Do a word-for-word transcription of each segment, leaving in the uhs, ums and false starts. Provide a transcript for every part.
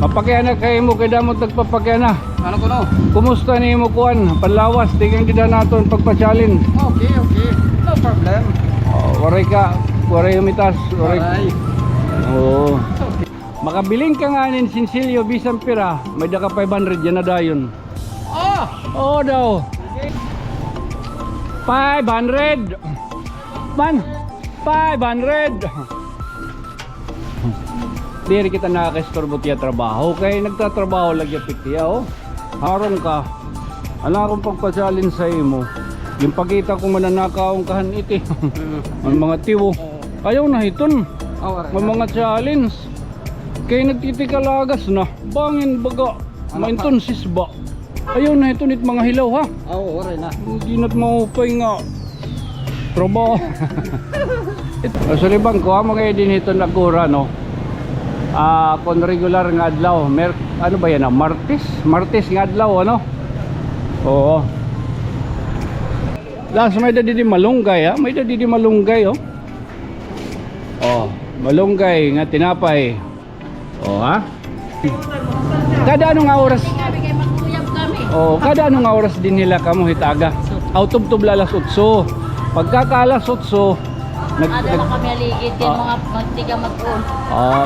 Papakiana kay imo, kay damo nagpapakiana. Ano kuno? Kumusta ni imo kuan, panlawas, tikang dida naton pagpa-challenge? Okay, okay. No problem. Oh, waray ka, waray humitas, waray. Waray. Oo. Okay. Makabilin ka ngani hin sinsilyo, bisan pira, may-ada ka five hundred yana dayon. Ah! Oo daw. Five hundred. Man, five hundred. Diri kita nakakaistorbo tiya trabaho, kay nagtatrabaho la gihap hiya, oh. Harong ka. An akon pagpa-challenge ha imo. Ginpakita ko man an nakaon ka han iti. Mm. An mga tiwo. Oo. Ayaw na hiton. Oo, waray na. An mga challenge. Kay nagtitikalagas na. Bangin baga. Ano pa? Mainton sisba. Ayaw na hiton it mga hilaw, ha? Oo, waray na. Diri na it maupay nga trabaho. Sulibang ko, amo kay dinhi hiton Agora, no? Ah, kon regular nga adlaw, Mer-, ano ba yana? Martes? Martes nga adlaw, ano? Oo. Las, may-ada didi malunggay, ha? May-ada didi malunggay, oh. Oh, malunggay nga tinapay. Oh, ha? Kada ano nga oras? Kami kay mag-uyab kami. Oh, kada ano nga oras dinhi la kamo hit aga? Aw, tubtob la alas otso. Pagkaka alas otso, nag-, Ada na nag-, kami aligid kay ah, mga magtiga mag-on. Ah.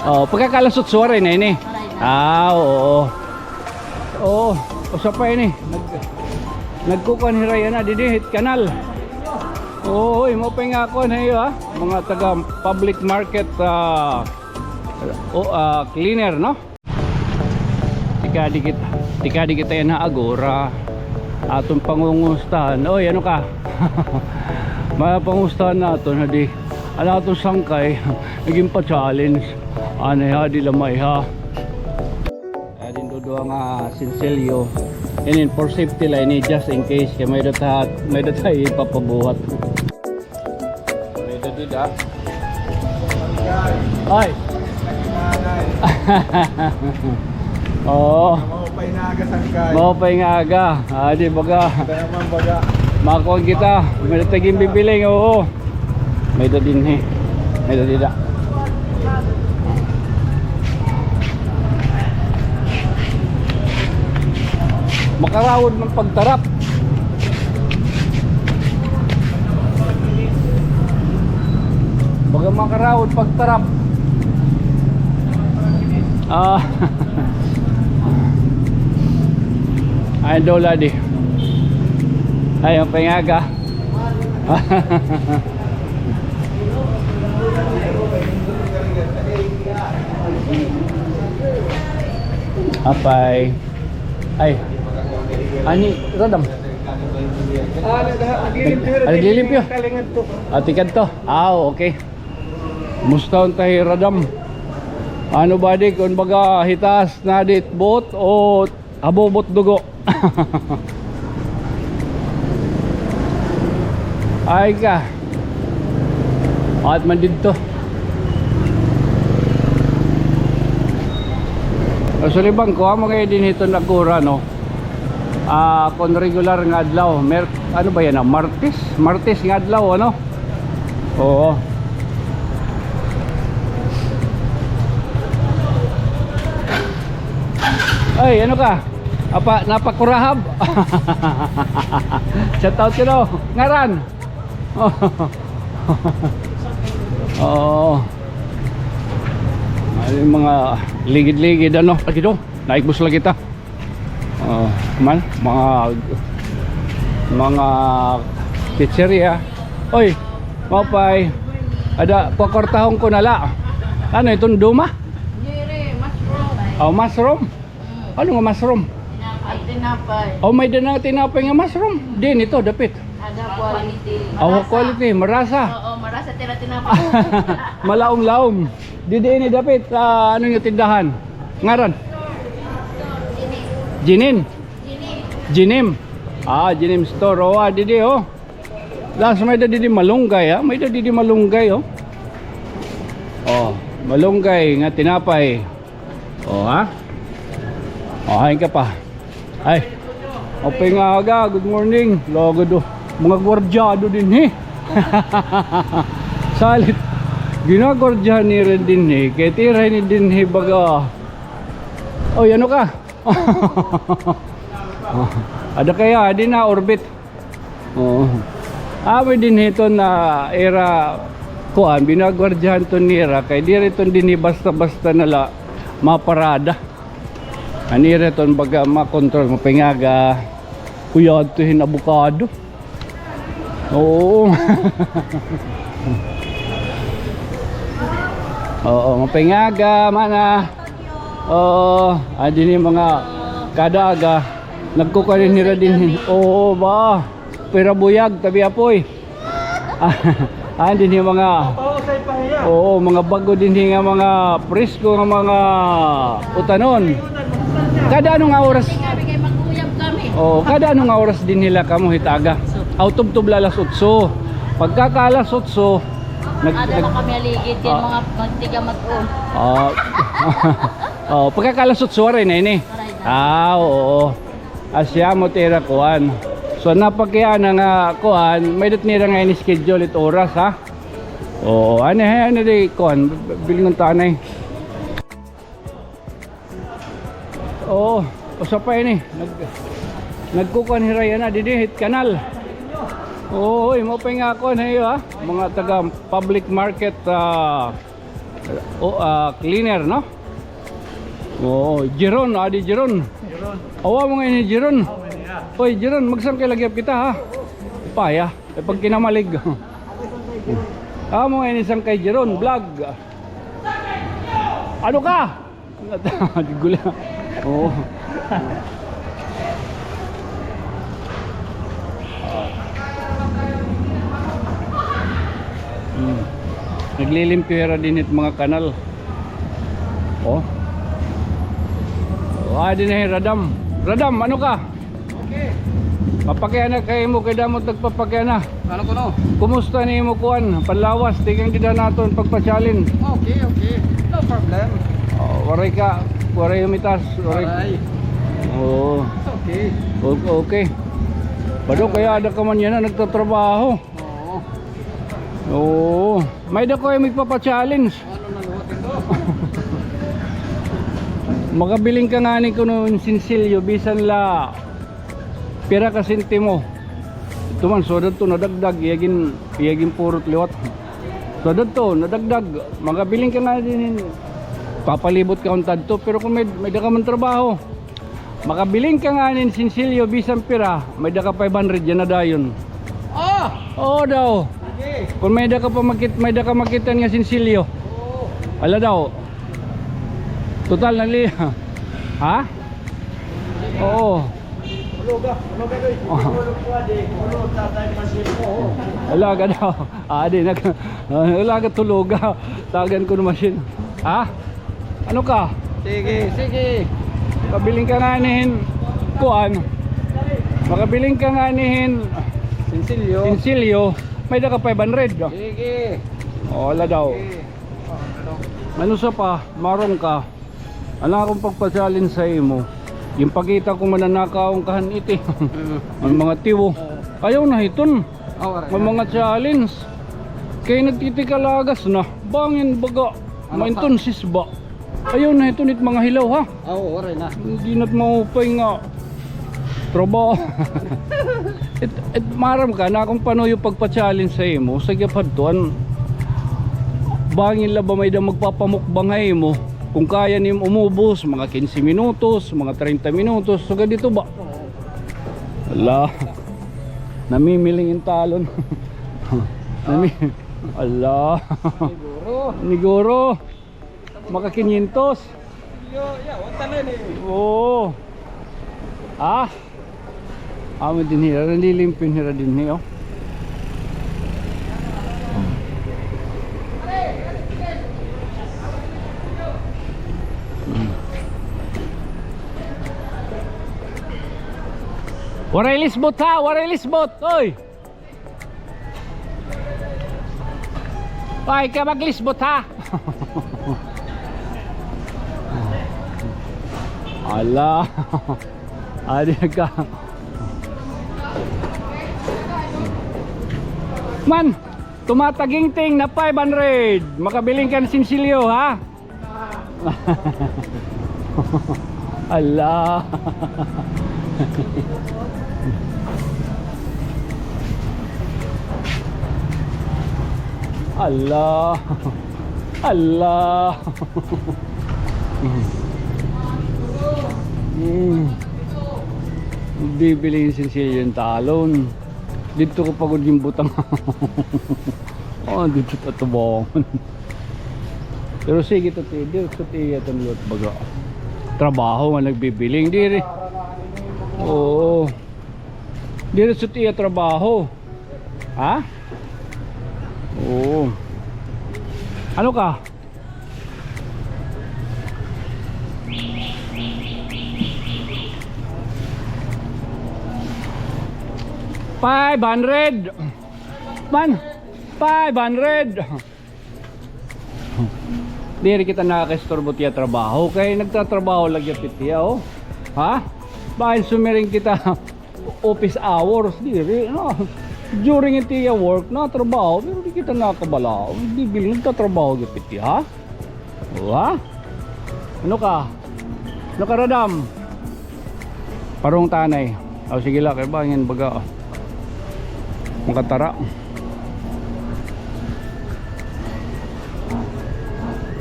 Oh, pagkaka alas otso, waray na ini. Waray na. Ah, oo. Oo, usa pa ini. Nag-, nagkukuan hira yana didi hit kanal. Oo, oy, maupay nga kuan ha iyo, ha? Mga taga public market, ah, o, ah, cleaner, no? Tikadi kita, tikadi kita yana ha Agora. Aton pangungustahan. Oy, ano ka? May pangustahan naton, hadi. An aton sangkay, nagin pa-challenge. Anay, hadi la may-ada. Adi duduha nga sinsilyo. Inin for safety la ini, just in case kay may-ada ta, may-ada ta ipapabuhat. May-ada dida. Ay. Oo. Maupay nga aga, sangkay. Maupay nga aga. Ah, di baga. Kita naman baga. Makuha kita. May-ada ta ginbibiling, oo. May-ada dinhi. May-ada dida. Makarawod man pagtarap. Baga makarawod pagtarap. Ah. Ay, daw ladi. Ay, ang pangaga. Apay. Ay. Ani, Radam? Ah, nag-, naglilimpyo. Ah, naglilimpyo. Ah, tikadto. Ah, okay. Musta unta hi Radam? Ano ba di, kun baga hitaas na dit buot o habubot dugo? Ay ka. At man didto. Sulibang ko, amo kay dinhi hiton Agora, no? Ah, kon regular nga adlaw, Mer-, ano ba yana? Martes? Martes nga adlaw, ano? Oo. Ay, ano ka? Apa, napakurahab? Shout out, you know. Ngaran? Oo. Ay, mga ligid-ligid, ano? Lagi do. Naikbos lagi ta. Oh, man, mga, mga chichirya. Oy, maupay. Ada, pakwartahon ko na la. Ano iton duma? Diri, mushroom. Oh, mushroom? Mm. Ano nga mushroom? Tinapay. Tinapay. Oh, may-ada na tinapay nga mushroom. Diin ito, dapit? Ada quality. Oh, quality, marasa. Oo, marasa tira tinapay. Malaom-laom. Didi ini dapit, ah, ano nga tindahan? Ngaran? Jinin. Jinin. Ah, Jinin Store. Oh, ah, didi, oh. Las, may-ada didi malunggay, ha? May-ada didi malunggay, oh. Oh, malunggay nga tinapay. Oh, ha? Oh, hain ka pa. Ay. Maupay nga aga, good morning. Lugod, oh. Mga gwardyado dinhi. Salit. Ginagwardyahan nira dinhi, kay tira ini dinhi baga. Oy, ano ka? Ada kaya, di na orbit. Oo. Amo dinhi iton na ira kuan, binagwardyahan iton nira, kay diri iton dinhi basta-basta na la maparada. An ira iton baga makontrol, mapingaga. Kuya, adto hin abogado. Oo. Oo, mapingaga, mana. Oo, ah, dinhi mga kada aga. Nagkukuan hira dinhi. Oo ba? Pira buyag, tabi apoy. Ah, dinhi mga, oo, mga bag-o dinhi nga mga presko nga mga utanon. Kada ano nga oras? Kami kay mag-uyab kami. Oo, kada ano nga oras dinhi la kamo hit aga? Aw, tubtob la alas otso. Pagkaka alas otso, nag-, ada na kami aligid, yan mga magtiga mat-on. Ah. Oh, pagkaka alas otso, waray na ini. Waray na. Ah, oo. Asya mo tira kuan. So, napakiana nga kuan, may dat nira nga ini schedule it oras, ha? Oo, ano, ano di kuan, bilingon ta anay. Oo, usa pa ini. Nag-, nagkukuan hira yana, didi, hit kanal. Oo, oy, mao pa nga kuan, ha, iyo, ha? Mga taga public market, ah, o, ah, cleaner, no? Oo, Jeron, adi Jeron. Jeron. Awa mo nga ini, Jeron. Awa niya. Oy, Jeron, magsangkay lagi kita, ha? Paya, e, pag kinamalig. Amo nga ini sangkay Jeron, vlog. Ano ka? Gula. Oo. Hmm. Naglilimpyo hira dinhi it mga kanal. Oh. Oh, adi na hi Radam. Radam, ano ka? Okay. Papakiana kay imo, kay damo nagpapakiana. Ano kuno? Kumusta ni imo kuan, panlawas, tikang gid naton pagpa-challenge. Okay, okay. No problem. Oh, waray ka, waray humitas, waray. Waray. Oo. It's okay. O-, okay. Bado kay ada ka man yana nagtatrabaho. Oo. Oo. May-ada ko ay magpapa-challenge. Ano na, luwag ito? Makabilin ka ngani kuno hin sinsilyo, bisan la pira ka sentimo. Ito man, so dadto nadagdag, iya gin-, iya ginpurot liwat. So dadto nadagdag, makabilin ka ngani hin, papalibot ka unta adto, pero kon may, may-ada ka man trabaho, makabilin ka ngani hin sinsilyo, bisan pira, may-ada ka five hundred yana dayon. Ah! Oo daw. Sige. Kon may-ada ka pa makit-, may-ada ka makit-an nga sinsilyo. Oo. Ala daw. Total na li-, ha? Oo. Huluga, huluga, doy. Oh. Huluga, di, huluga, tatay, masin mo, oh. Huluga daw. Ah, di, nag-, ah, huluga, huluga. Tagan ko na masin. Ha? Ano ka? Sige, sige. Makabilin ka ngani hin kuan. Makabilin ka ngani hin sinsilyo. Sinsilyo. May-ada ka five hundred. Sige. O, ala daw. Sige. Ano sa pa? Maron ka. An akon pagpa-challenge sa imo, ginpakita ko man an nakaon ka han iti. Mm. An mga tiwo. Oo. Ayaw na hiton. Oo, waray na. An mga challenge. Kay nagtitikalagas na. Bangin baga. Ano pa? Maintonsis ba? Ayaw na hiton it mga hilaw, ha? Oo, waray na. Diri na it maupay nga trabaho. It, it, maaram ka, an akon panuyo pagpa-challenge sa imo, sa gihap hadto, an bangin la ba may-ada magpapamukbang ha imo. Kon kaya nimo umubos, mga kinse minutos, mga treinta minutos, sugad dito ba? Ala. Namimiling in talon. Nami-, ala. Siguro. Siguro. Maka kinyentos. Yo, ya, wanta na ni. Oo. Ah. Amo dinhi, nalilimpyo hira dinhi, o. Waray lisbot, ha? Waray lisbot, oy! Ay, ka maglisbot, ha? Ala. Adi ka. Man! Tumatagingting na five hundred. Makabiling ka hin sinsilyo, ha? Hala. Hala. Hala. Mm. Bibili hin sinsilyo hin talon. Didto ko pa gud ginbutang. O, didto ta tubangon. Pero sige, ta ti, diri sa tiya tan liwat baga. Trabaho nga nagbibiling, diri. Oo. Diri sa tiya trabaho. Ha? Oo. Ano ka? Five hundred. Man, five hundred. Diri kita nakakaistorbo tiya trabaho, kay nagtatrabaho la gihap it iya, o. Ha? Bangin sumiring kita office hours, diri, no? During it iya work, natrabaho, pero di kita nakabalaod. Di bili, nagtatrabaho gihap it iya, ha? O, ha? Ano ka? Ano ka, Radam? Parong tanay. O, sige la, kay bangin baga, o. Makatara.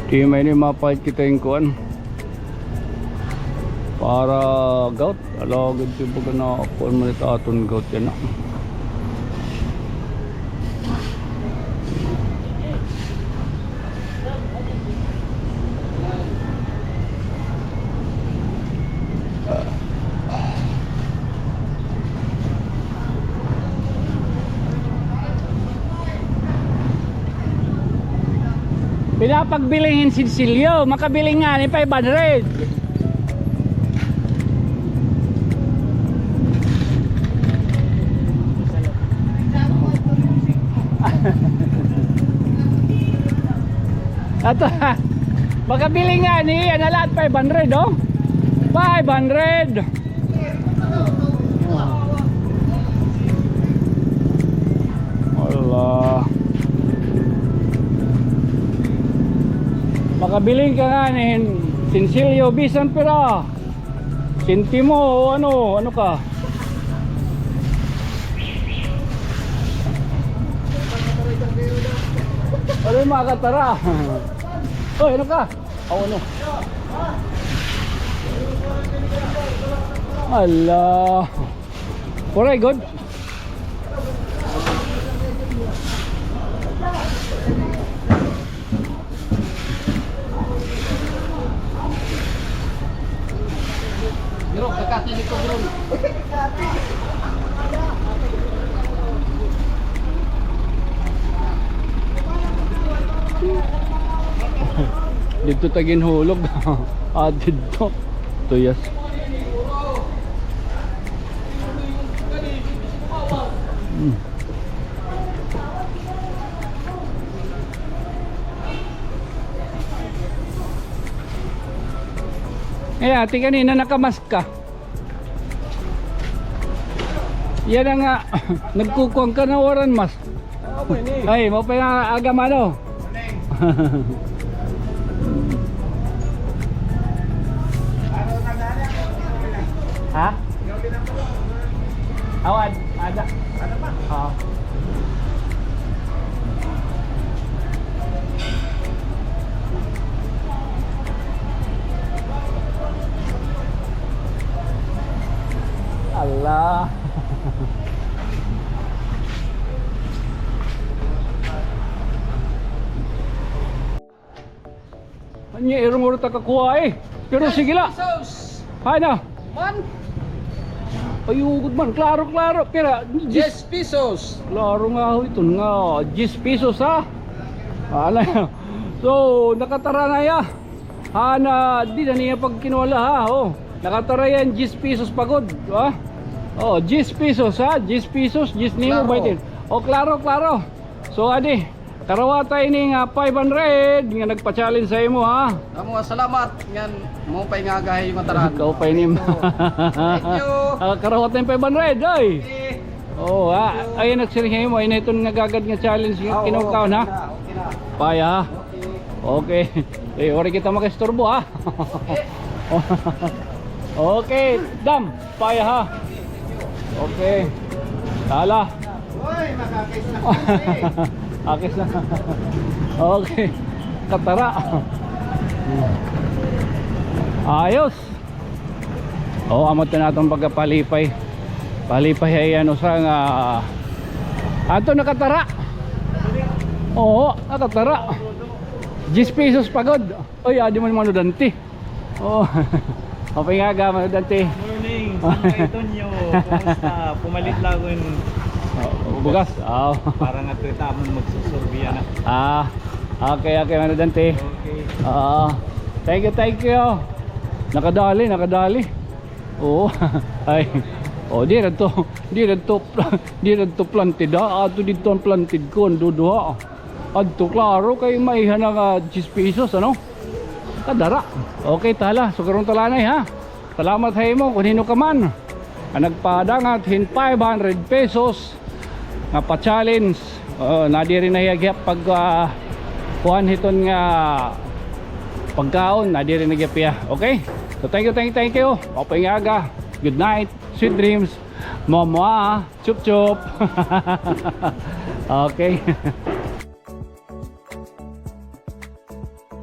Di may ni mapahit kita hin kuan. Para gout. Alagad ti baga na kuan man it aton gout yana. Pinapagbiling hin sinsilyo, makabiling ngani five hundred. Ato, makabiling ngani yana la it five hundred, o. Five hundred. Hala. Makabiling ka ngani hin sinsilyo, bisan pira. Sentimo o ano, ano ka? Ano, makatara? Oy, ano ka? Aw, ano? Hala. Waray gud. Bro, kakatay dito, bro. Didto ta ginhulog. Ah, didto. Tuyas. Hmm. Ay, ate, kanina nakamask ka. Yana nga, nagkukuan ka na waray mask. Ay, mao pa nga aga, mano. Ha? Awan, ada. Ada pa? Oo. Hala. Anya, irong oro ta kakuha, eh. Pero sige la. Pesos. Hay na. Man. Ay, ugod man. Klaro, klaro. Pira? Diyes pesos. Klaro nga ho iton nga diyes pesos, ha? Ano? So, nakatara na ya. Ha, na, di na niya pagkinuha la, ha? Oh. Nakatara yan, diyes pesos pa gud, ha? Oh, diyes pesos, ha? Diyes pesos, diyes niyo, klaro. Baitin. Oh, klaro, klaro. So, adi, karawata ini nga five hundred nga nagpa-challenge sa imo, ha? Amo, salamat ngan mo pay nga agahay mataran. Kaupay nim. Thank you. Ah, karawata ini five hundred, oy. Eh. Oo, ha? Ay, nagsiring ha imo, ay na iton nagagad nga challenge nga kinukaon, ha? Okay na, okay na. Paya, ha? Okay. Eh, waray kita makaisturbo, ha? Okay, dam. Paya, ha? Okay. Tala. Uy, makakis na. Akis na. Okay. Katara. Ayos. Oh, amo ito na aton pagkapalipay. Palipay ay ano sa nga ato nakatara. Oo, nakatara. Diyes pesos pa gud. Oy, adi man, Mano Dante. Oh. Maupay nga aga, Mano Dante. Morning, Sangkay Tonyo. Kumusta? Pumalit la ako hin bugas. Oh. Para nga ito tamon magsusurbiya na. Ah, okay, okay, Mano Dante. Okay. Oo. Thank you, thank you. Nakadali, nakadali. Oo. Ay. Oh, di na to, di na to, di na to planted, ha? Ato didto an planted ko, an duduha. Adto, klaro, kay maiha na nga diyes pesos, ano? Kadara. Okay, tala. Sugaron ta la anay, ha? Salamat ha imo, kun hin-o ka man nga nagpadangat hin five hundred pesos nga pa-challenge. Oh, nadiri na hiya gihap pag, ah, kuan hiton nga pagkaon, nadiri na gihap hiya. Okay? So, thank you, thank you, thank you. Maupay nga aga. Good night. Sweet dreams. Mwah, mwah. Chup, chup. Okay.